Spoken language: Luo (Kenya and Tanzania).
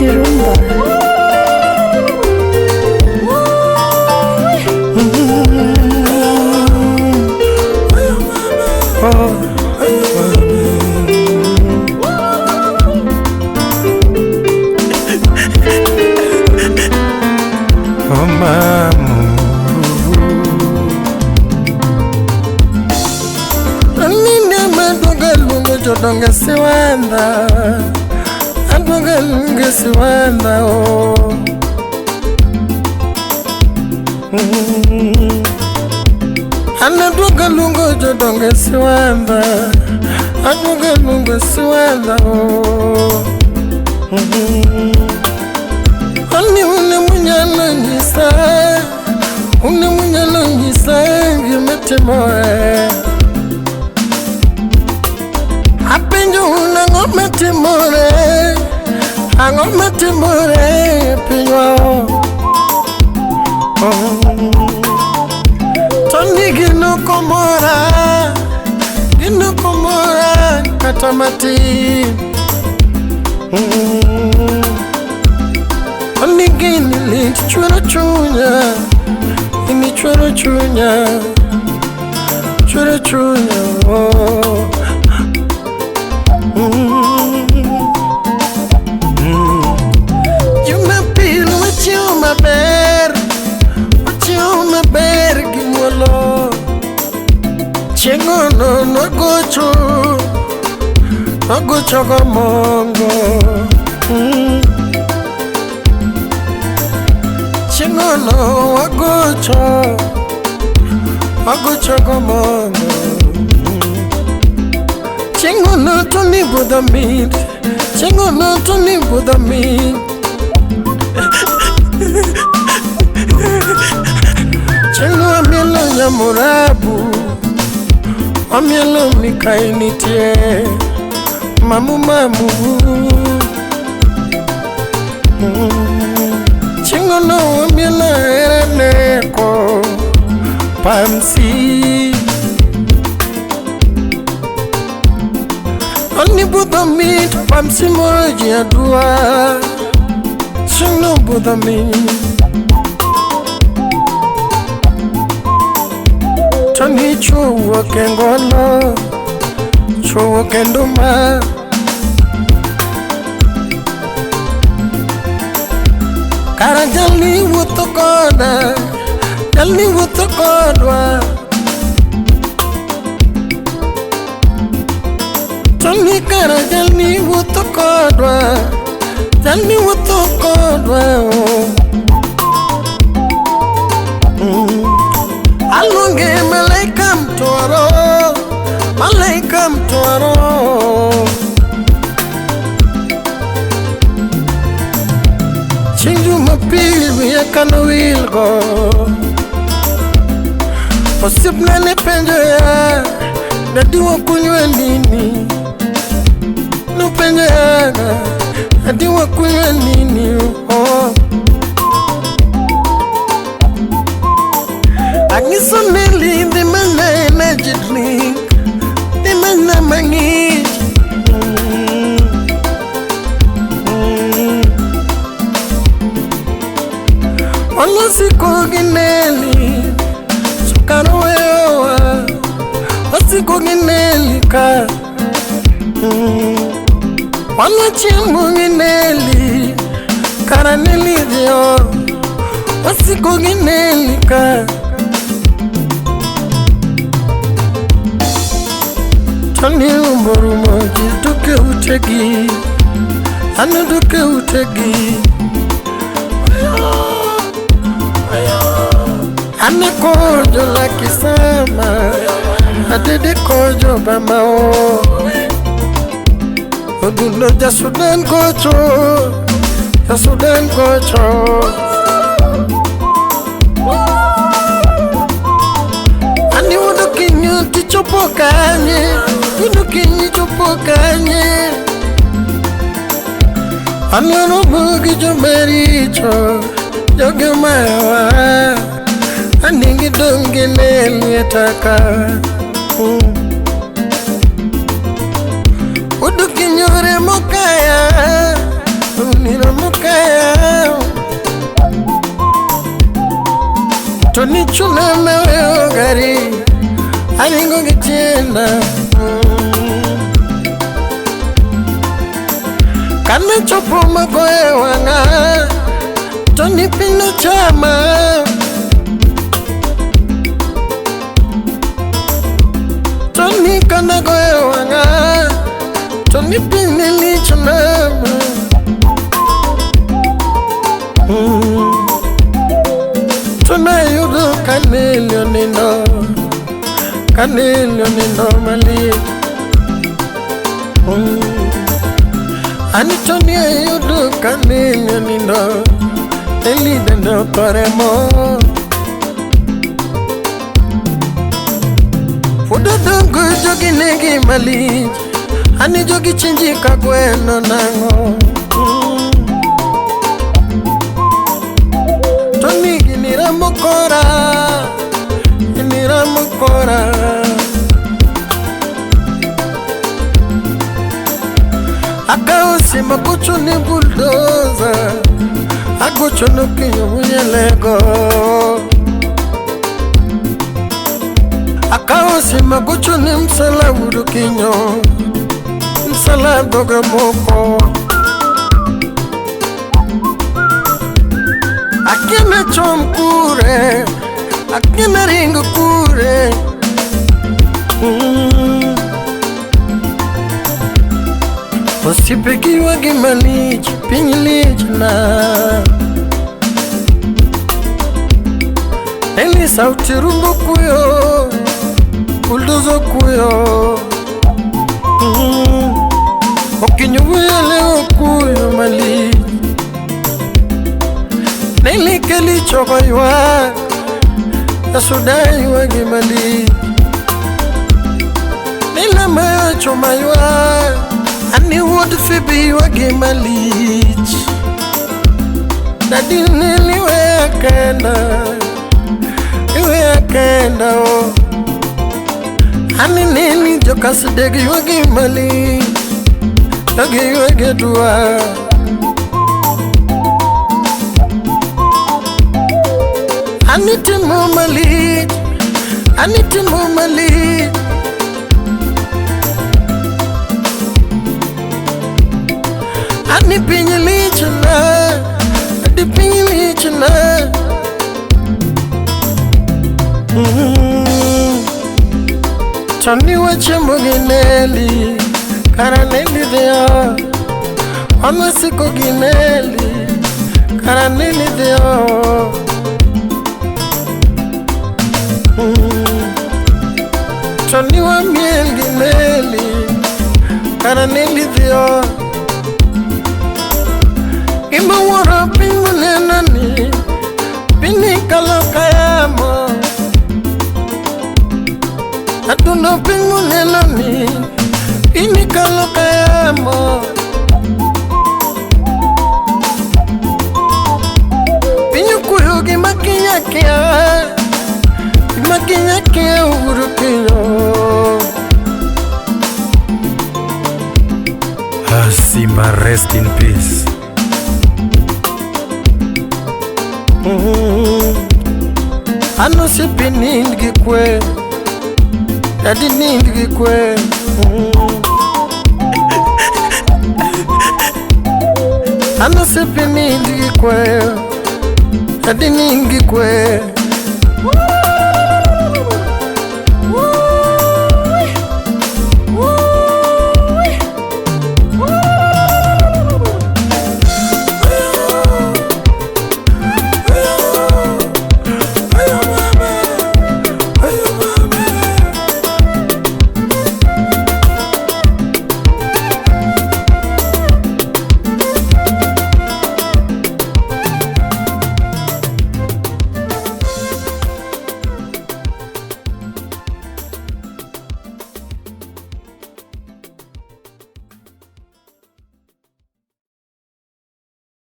Sauti Rumba. Oh, mamu. Anine madonga lungo jodonga siwanda. Adonga lungo siwanda oh. Anadonga lungo jodonga siwanda. Adonga lungo siwanda oh. Ani une munyalo nyisa, une munyalo nyisa gimatimore. Apenjo un ang'o matimore, ang'o matimore e pinywa. Oh. To ni gino komora, gino komora kata matin. Oni gini lit chwero chunya, ini chwero chunya, chwero chunya. Oh. Jumapil wachiew maber, wachiew maber gi muolo. Chieng'ono nwagocho, nwagocho gomongo. Chieng'ono wagocho, wagocho gomongo. Chieng'ono to ni budho mit, chieng'ono to ni budho mit. Chieng'no amielo nyamurabu, amielo mikayi nitie, mamu mamu. Chieng'ono amielo hera neko, pamsi. Oni budho mit, pamsi moro ji adua. Chieng'no budho mit. To ni chuo wuok e ngolo, chuo wuok e nduma. Kara jalni wuotho koda, jalni wuotho kodwa. To ni kara jalni wuotho kodwa, jalni wuotho kodwa. Oh. Aluonge malaika mtoro, malaika mtoro. Chieng' Jumapil wiya kanowilgo, osiepna ne penjo ya, dadi wakunywe nini? Nopenjo ya, dadi wakunywe nini? Oh. Anyiso Nelly dhi mana energy drink, dhi mana mang'ich. Walosiko gi Nelly, sukar oweyowa, wasiko gi Nelly ka. Wanachiemo gi Nelly, kara Nelly dhiyo, wasiko gi Nelly ka. To ni umbo rumo ji dok e utegi, dhano dok e utegi. An kojo lakisama, adede kojo bamao. Odundo ja Sudan gocho, ja Sudan gocho. Ani wuodo kinyo tichopo kanye, wuodo kinyo chopo kanye. An romo gi jomaricho, joge mayowa. Ani gidong' gi Nelly e taka. Wuodo kinyo remo kaya, remo To nichuna maweyo gari aringo gi tienda. Kane chopo magoye wang'a to ni piny nochama. To ni kana goye wang'a to ni piny ne lichna. To nayudo ka Nelly onindo, ka Nelly onindo malit. Ani to ne ayudo ka Nelly onindo, Nelly dende otho remo. Pod odongo jogi negi malich, ani jogi chinji ka gweno nang'o. To ni gini ramo kora, gini ramo kora. Akawo simu agocho ne bulldozer, agocho ne Okinyo Munyelego. Akawo simu agocho ne Msala wuod Okinyo, Msala dhoge moko. Akina chom kure, akina ring kure. Osiepe gi ywagi malich, piny lich na. Eli sauti rumbo kuyo, bulldozer kuyo. Okinyo wele kuyo malich. Nelly keli chogo ywak, Asuda ywagi malich. Nila mayo choma ywak, ani wuod Fibi ywagi malich. Dadi Nelly weya kenda, iweya kenda o. Ani Nelly jokasideg ywagi malich, jogi ywagi dwa. Ani timo malich, ani timo malich. Ani piny lich na, adi piny lich na. To ni wachiemo gi Nelly, kara Nelly dhiyo. Wan wasiko gi Nelly, kara Nelly dhiyo. To ni wamiel gi Nelly, kara Nelly dhiyo. Gima wuoro piny moneno ni, piny kalo ka yamo. Adundo piny moneno ni, piny kalo ka yamo. Piny okuyo gima kinya kia, gima kinya kia Uhuru Kinyo. Simba, rest in peace. An osiepe nind gi kwe, dadi nind gi kwe. An osiepe nind gi kwe, dadi nind gi kwe.